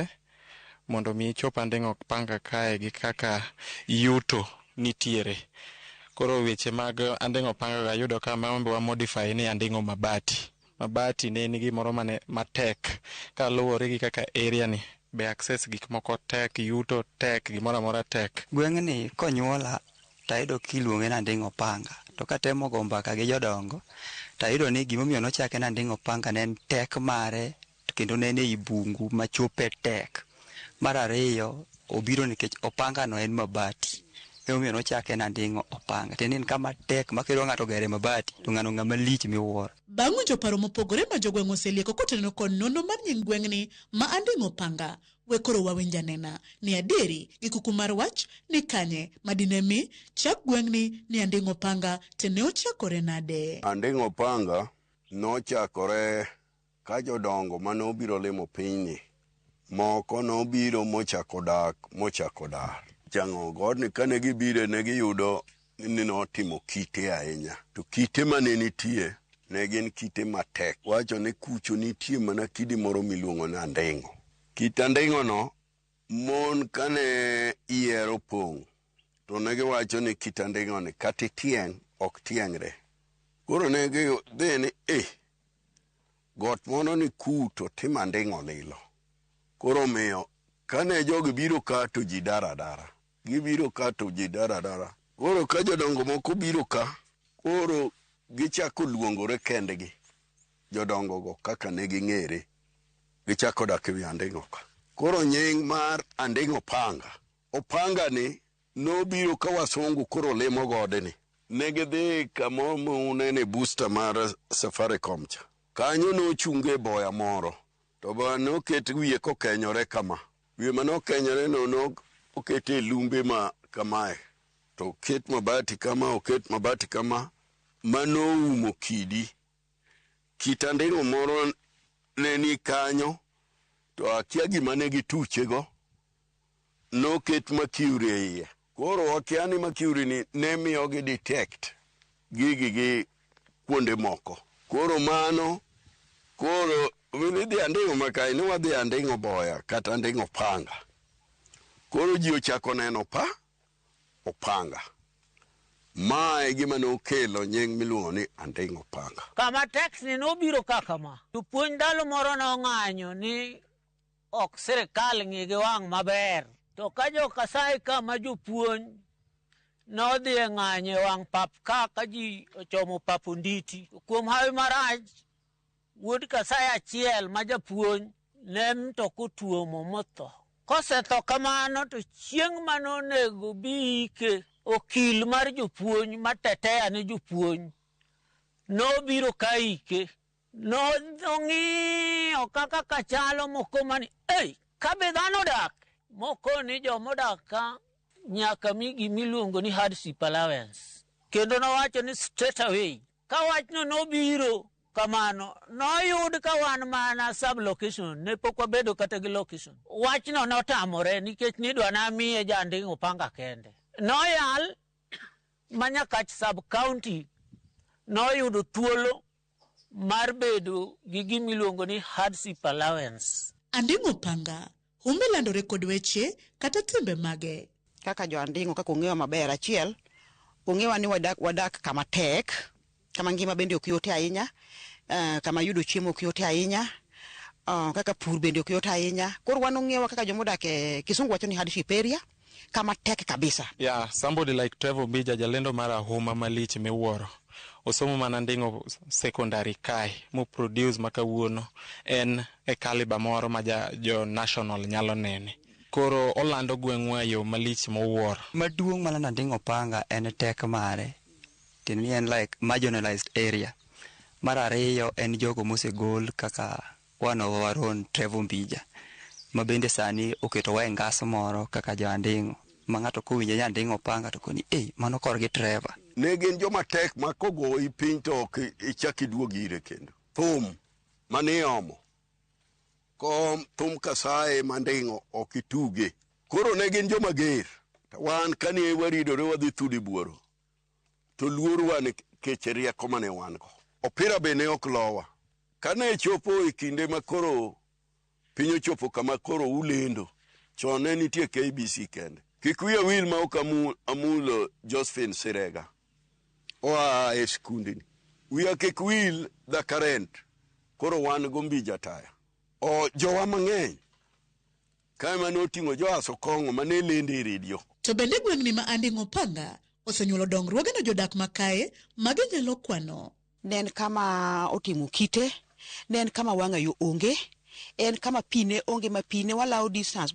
mondo mi ichop Anding'o Opanga kae gi kaka yuto nitiere. Koro weche mag Anding'o Opanga ga yudo ka mambe wa modify ni Anding'o Mabati. Mabati ne nigi gimoro mane matek kaluwore gi kaka area ni be access gik moko tek, yuto tek, gimoro amora tek. Gweng'ni konyuola tayudo kiluonge ni Anding'o Opanga. To katemo go mbaka gi jodongo, tayudo ni gimomiyo nochake ni Anding'o Opanga ne en tek mare kendo ne en ei bungu machope tek. Mar ariyo, obiro nikech opanga no en mabati. Emomiyo nochake ni Anding'o Opanga. Tiende ni en kama tek ma kidwa ng'ato gere mabati to ng'ano ng'ama lich miwuoro. Bang' winjo paro mopogore ma jogweng' oselieko kotenore kod nonro mar nying gweng'ni ma Anding'o Opanga, we koro wawinj anena ni adieri gi kuku mar wach ni kanye ma dine mi chak gweng'ni ni Anding'o Opanga to ne ochakore nade. Anding'o Opanga nochakore ka jodongo mane obiro limo pinyni moko nobiro mochako dak mochako dar. Chang'o godni kane gibire ne giyudo ni notimo kite ahinya. To kite mane nitie ne gin kite matek. Wacho ni kucho nitie mana kidi moro miluongo ni anding'o. Kit anding'o no mon kane yier opong' to ne giwacho ni kit anding'o ni kata itieng' ok tieng're. Koro ne gidhi ni got moro ni ku to timo anding'o lilo. Koro omiyo kane jogi biro ka to ji dar adara. Gibiro ka to ji dar adara. Koro ka jodongo moko biro ka, koro gichako luongore kendgi. Jodongo go kaka ne ging'ere. Gichako dak ewi Anding'o ka. Koro nying mar Anding'o Opanga. Opanga ni nobiro ka wasungu koro limo godni. Ne gidhi kamoro munene booster mar Safaricom cha. Kanyo nochunge boya moro. To boya noket wiye kokenyore kama. Wiye manokenyore no okete lumbe ma kamae. To oket mabati kama, oket mabati kama, manoumo kidi. Kit anding'o moro ne ni kanyo, to akia gima ne gituchego, noket mercury e iye. Koro wakia ni mercury ni ne miyogi detect gigi gi kuonde moko. Koro mano, koro idhi Anding'o makae ni wadhi Anding'o boya kata Anding'o panga. Koro ji ochako neno pa opanga. Mae gima nokelo nying miluongo ni Anding'o Opanga. Kama tax ni nobiro kaka ma. Jopuonj ndalo moro nong'anyo ni ok sirikal ng'i gi wang' maber. To ka jo Kasai ka ma jopuonj nodhi e ng'anyo e wang' pap ka ka ji ochomo pap Onditi. Kuom hawi marach, wuod Kasai achiel ma japuonj ne mtoka otuomo motho. Kosetho kamano to chieng' manonego bi ike okil mar jopuonj matetea ne jopuonj nobiro ka ike nong'iyo kaka kachalo moko mani ei kabe dhano odak moko ni jomodak ka nyaka mi gimiluongo ni hardship allowance kendo nowacho ni straight away ka wachno nobiro kamano noyud ka wan mana sub location ne pok wabedo kata gi location wachno notamore nikech nidwa namiye janding'o opanga kende noyal ma Nyakach sub county noyudo thuolo mar bedo gi gimiluongo ni hardship allowance. Anding'o Opanga, humbe landore kod weche kata timbe mage. Kaka jo Anding'o kaka ong'ewa maber achiel, ong'ewa ni wadak, wadak kama tek, kama ngima bende ok yote ahinya, kama yudo chiemo ok yote ahinya, kaka pur bende ok yot ahinya. Koro wan ong'ewa kaka jomodak e kisungu wacho ni hardship area, kama tek kabisa. Yeah, somebody like Trevor Mbija, jalendo mar ahuma malich miwuoro. Osomo mana Anding'o secondary kae, mo produce ma kawuono en e caliber moro ma jo national nyalo nene. Koro olando gweng'wa e yo malich mowuoro. Maduong' malando Anding'o Opanga en tek mare. Tiende ni en like marginalized area. Mar ariyo en jogo mosegol kaka one of our own Trevor Mbija ma bende sani oketowa e ngas moro kaka jo Anding'o ma ng'ato kowinjo ni Anding'o Opanga to koni ei mano korgi Trevor. Ne gin joma tek ma kogoyi piny to ok ichak iduog ire kendo. Thum mane iomo, kom thum Kasaye manding'o ok ituge. Koro ne gin joma ger. To wan kane waridore wadhi thudi buoro, to luorwa nikech rieko mane wan go. Opira be ne ok lowa. Kane chopo e kinde ma koro piny ochopo kama koro ulendo, chon ne nitie KBC kende. Kik wiya wil ma ok amulo Josephine Sirega. Oa e skundni. Wiya kik wil the current. Koro wan go Mbija Taya. O jowa mang'eny. Kae mane oting'o Joas Okong'o mane lendo e redio. To bende gweng'ni ma Anding'o Opanga osenyuolo dongruoge ne jodak ma kae ma ginyalo kwano. Ne en kama otimo kite, ne en kama wang'a yo onge, en kama pi ne onge ma pi ne walawo distance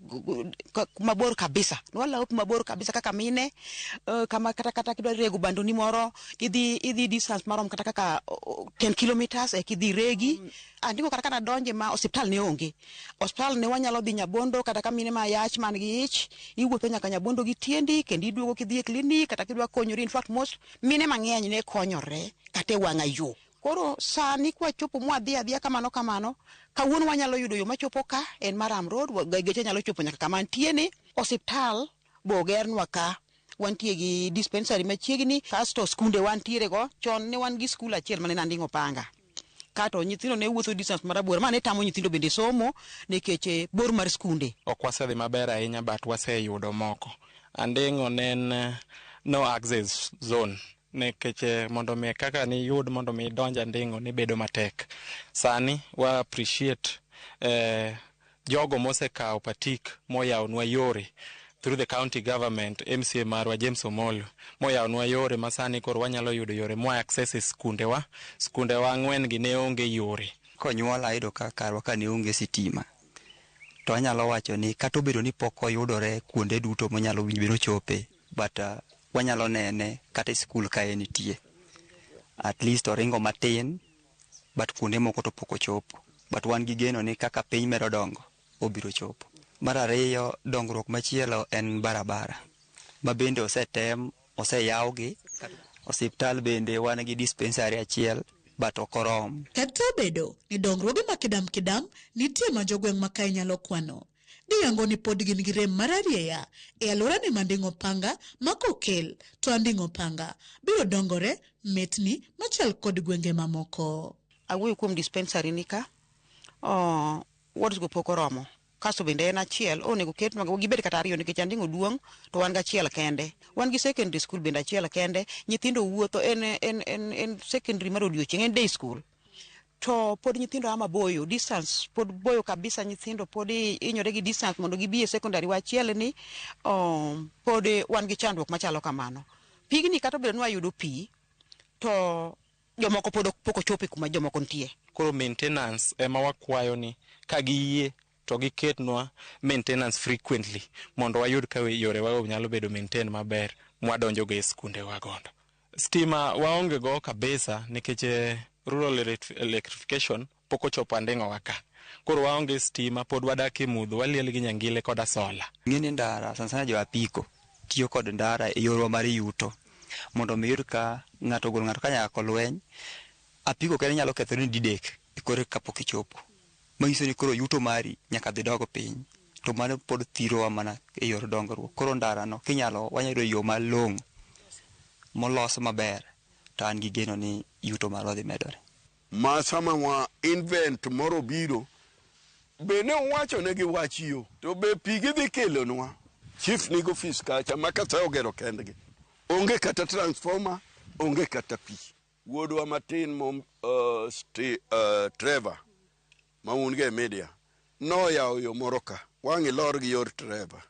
mabor kabisa. Ne walawo pi mabor kabisa kaka mine, kama kata kidwa rego bandoni moro, idhi distance marom kata kaka 10 kilometers eka idhi regi. Andiko kata kana donje ma osiptal ne onge. Osiptal ne wanyalo dhi Nyabondo kata ka mine ma yach man gi ich, iwuotho nyaka Nyabondo gi tiendi kendo iduogo kidhi e klinik kata kidwa konyori. In fact most mine mang'eny ne konyore kata e wang'a yo. Koro sani kwachopo mwadhi adhiya kamano kamano, kawuono wanyalo yudo yo machopo ka, en Maram Road, geche nyalo chopo nyaka kama antie ni. Osiptal bo ogernwa ka, wantie gi dispensary machiegni, kasto skunde wantiere go. Chon ne wan gi skul achiel mane Anding'o Opanga. Kato nyithindo ne wuotho distance marabora, ma ne tamo nyithindo bende somo nikech bor mar skunde. Ok wasedhi maber ahinya but waseyudo moko. Anding'o ne en no access zone. Nikech mondo mi kaka niyud mondo mi idonj Anding'o ne bedo matek. Sani wa appreciate jogo mosekawo patik moyawnwa yore through the county government, MCA marwa James Omolo moyawnwa yore ma sani koro wanyalo yudo yore mwa access e skundewa. Skundewa ang'wen gi ne onge yore. Konyuola ayudo ka karwa ka ne onge sitima. To anyalo wacho ni kata obedo ni pok oyudore kuonde duto monyalo winjo biro chope, but wanyalo nene kata e skul ka en nitie. At least oringo matin, but kuonde moko to pok ochopo. But wan gi geno ni kaka piny medo dongo, obiro chopo. Mar ariyo, dongruok machielo en barabara, ma bende osetem, oseyawgi. Osiptal bende wan gi dispensary achiel, but ok orom. Kata obedo ni dongruoge ma kidam kidam nitie ma jogweng' ma kae nyalo kwano. Giyango ni pod gin gi rem mar arieya e alworani ma Anding'o Opanga ma kokel to Anding'o Opanga biro dongore metni machal kod gwenge mamoko. Awuoyo kuom dispensary ni ka, wards go pok oromo. Kasto bende en achiel, onego ketnwa gibed kata ariyo nikech Anding'o duong' to wan gachiel kende. Wan gi secondary school bende achiel kende, nyithindo wuotho, en secondary mar odiochieng', en day school. To pod nyithindo a maboyo, distance pod boyo kabisa, nyithindo pod hinyore gi distance mondo gibi e secondary wa achiel ni, pod wan gi chandruok machalo kamano. Pigni kata obedo ni wayudo pi, to jomoko pod pok ochopo kuma jomoko nitie. Koro maintenance ema wakwayo ni ka giyie to giketnwa maintenance frequently mondo wayud ka yorewa nyalo bedo maintain maber mwadonjogo e skundewa gondo. Stima waonge go kabisa nikech rural electrification pok ochopo Anding'owa ka. Koro waonge stima, pod wadak e mudho, waliel gi nyangile koda sola. Ng'eni ndara, sana sana jo apiko tiyo kod ndara e yorwa mar yuto. Mondo mi iyud ka ng'ato ogolo ng'ato ka nyaka kolweny, apiko kende nyalo kethore ni didek koro kapok ichopo. Manyiso ni koro yuto mari nyaka dhi dog piny. To mano pod thirowa mana e yor dongruok. Koro ndara no kinyalo wanyalo yudo yo malong'o molos maber to an gi geno ni yuto marwa dhi medore. Ma sama wa invent moro biro, be ne uwachonegi wach yo, to be pi gidhi kelonwa. Chief nigo ofis kacha ma kata ogero kendgi. Onge kata transformer, onge kata pi. Wuodwa matin mo Trevor, ma un go e media, noyawo yo moro ka. Wang' ilor gi yor Trevor,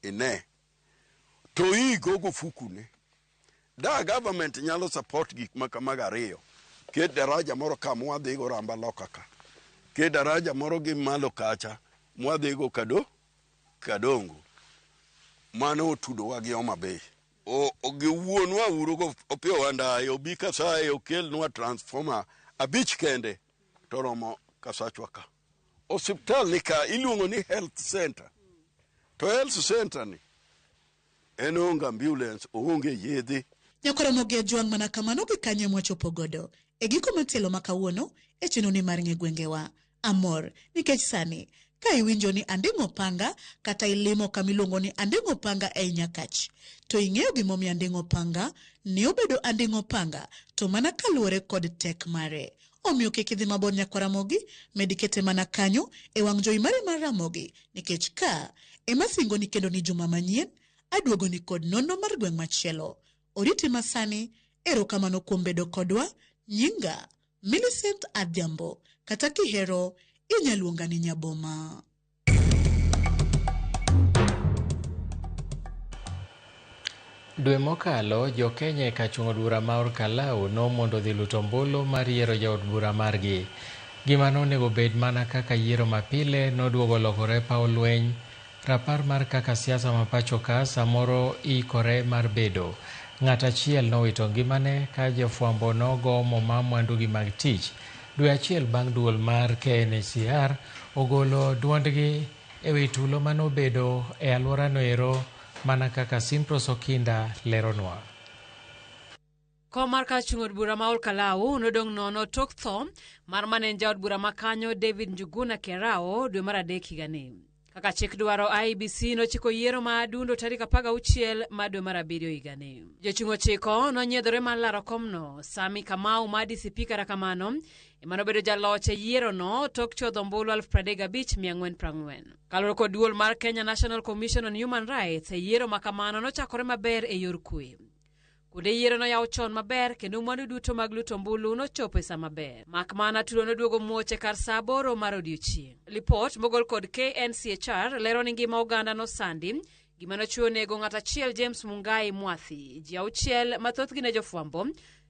ine. To igo gofukune. Da government nyalo support gik ma kamago ariyo. Ket daraja moro ka mwadhigo Ramba loka ka. Ket daraja moro gi malo kacha mwadhigo Kadongo. Mano otudowa gi Homa Bay. Gi wuonwa uru go Opiyo Wandayi obi Kasaye okelnwa transformer 5 kende to romo Kasachwa ka. Osiptal ni ka iluongo ni health center. To health center ni en onge ambulance, oonge yedhe. Nyakoromogi Ojwang' mana kamano gi kanyo mwachopo godo. E giko matielo ma kawuono e chenro ni mar ng'e gwengewa. Amor nikech sani ka iwinjo ni Anding'o Opanga kata ilimo kama iluongo ni Anding'o Opanga ei Nyakach, to ing'eyo gimomiyo Anding'o Opanga ne obedo Anding'o Opanga to mana kaluwore kod tek mare. Omiyo kik idhi mabor nyakwar Ramogi, med kete mana kanyo e wang' jowi mari mar Ramogi nikech ka ema singoni kendo ni juma manyien aduogoni kod nonro mar gweng' machielo. Oriti masani, erokamano kuom bedo kodwa, nyinga Millicent Adhiambo, kata kihero inya luonga ni Nyaboma. Dwe mokalo, jo-Kenya e kar chung' od bura ma Olkalau nomondo dhi luto ombulu mar yiero jaod bura margi. Gima nonego bed mana kaka yiero mapile noduogo lokore paw lweny. Rapar mar kaka siasa ma pacho ka samoro ikore mar bedo. Ng'at achiel nowito ngimane ka jofwambo nogo moma mwandugi mag tich. Dwe achiel bang' duol mar KNHCR ogolo duondgi e wi tulo manobedo e alworano ero mana kaka Simpros Okinda leronwa. Kom mar kar chung' od bura ma Olkalau nodong' nono tok tho mar mane en jaod bura ma kanyo David Njuguna Kerao dwe mar adek higani. Kaka chik dwaro, IEBC nochiko yiero ma adundo tarik 16 mar dwe mar abiriyo higani. Jochung' ochiko nonyiedhore mar laro komno. Sami Kamau mar DCP kata kamano ema nobedo jaloch e yierono tok chodho ombulu 35,440. Kaluwore kod duol mar Kenya National Commission on Human Rights, e yiero ma kamano nochakore maber e yor kwe. Kuonde yiero noyaw chon maber kendo mwandu duto mag luto ombulu nochopo e sa maber. Mak mana tulo noduogo muoch e kar sa 8 mar odiochieng'. Lipot mogol kod KNCHR lero ni ngima oganda nosandi gima nochiwo nego ng'at achiel James Mungai Mwathi. Ji auchiel ma thothgi ne jofwambo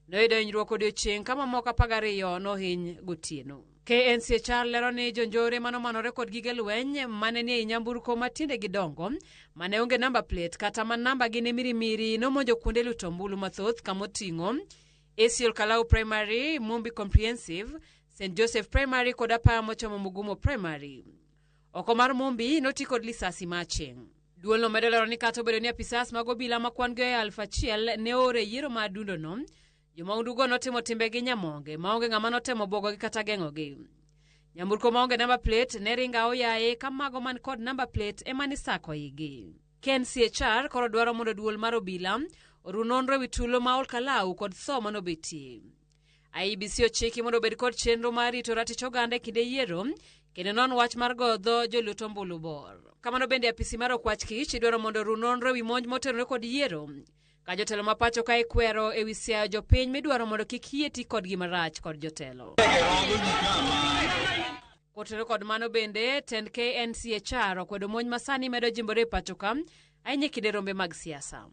noyudo hinyruok odiochieng' ka mamoko 12 nohiny gotieno. KNCHR lero ni jonjore manomanore kod gige lweny mane nie i nyamburko ma tiendegi dongo mane onge namba plate kata ma namba gi ne mirimiri nomonjo kuonde luto ombulu mathoth kamoting'o AC Olkalau Primary, Mumbi Comprehensive, St Joseph Primary kod apaya mochomo Mugumo Primary. Oko mar Mumbi noti kod lisasi ma aching'. Duolno medo lero ni kata obedo ni apisas mag obila ma kwan gi oya 1000 ne oor e yiero ma adundono, jomaundugo notimo timbegi nyamonge maonge ng'ama notemo bwogogi kata geng'ogi. Nyamburko maonge namba plate ne ringo aoyaye ka mago man kod namba plate ema nisako igi. KNCHR koro dwaro mondo duol mar obila oru nonro ewi tulo ma Olkalau kod tho manobetie. IEBC ochiki mondo obed kod chenro mar rito ratich oganda e kinde yiero kendo non wach mar goyo dho jolut ombulu bor. Kamano bende apisi mar Okwach Kich idwaro mondo oru nonro ewi monj motenore kod yiero ka jotelo ma pacho ka ikwero ewi siayo jopiny midwaro mondo kik yie ti kodgi marach kod jotelo. Kotenore kod mano bende, tend KNCHR okwedo monj masani medo jimbore e pacho ka ahinya e kinde rombe mag siasa.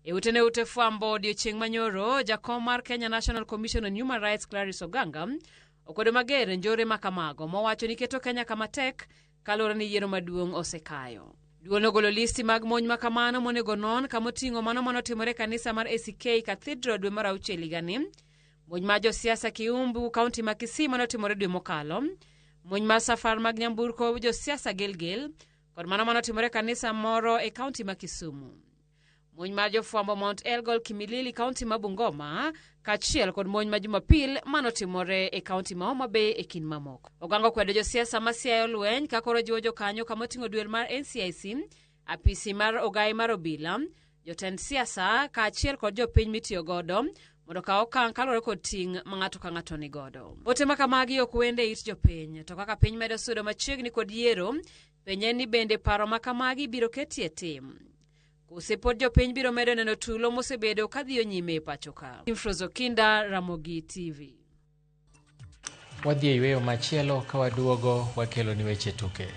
E ute ne ute fwambo odiochieng' manyoro, jakom mar Kenya National Commission on Human Rights Clarice Oganga okwedo mager njore ma kamago mowacho ni keto Kenya kama tek kaluwore ni yiero maduong' osekayo. Duol nogolo listi mag monj ma kamano monego non kamoting'o mano manotimore e kanisa mar ACK Cathedral dwe mar auchiel higani, monj mar josiasa Kiumbu, kaunti ma Kisii manotimore dwe mokalo, monj mar safar mag nyamburko josiasa Gilgil, kod mano manotimore e kanisa moro e kaunti ma Kisumu. Monj mar jofwambo Mount Elgon Kimilili, kaunti ma Bungoma, kaachiel kod monj ma Jumapil manotimore e kaunti ma Homa Bay e kind mamoko. Oganga okwedo josiasa ma siayo lweny ka koro jiwo jokanyo kamoting'o duel mar NCIC, apisi mar ogai mar obila, jotend siasa kaachiel kod jopiny mitiyo godo mondo okaw okang' kaluwore kod ting' ma ng'ato ka ng'ato ni godo. Ote ma kamagi ok wende it jopiny, to kaka piny medo sudo machiegni kod yiero, penye ni bende paro ma kamagi biro ketie tim. Kose pod jopiny biro medo neno tulo mosebedo kadhiyo nyime e pacho ka. Imfrozo Kinda, Ramogi TV. Wadhi e yweyo machielo ka waduogo wakelo ni weche tuke.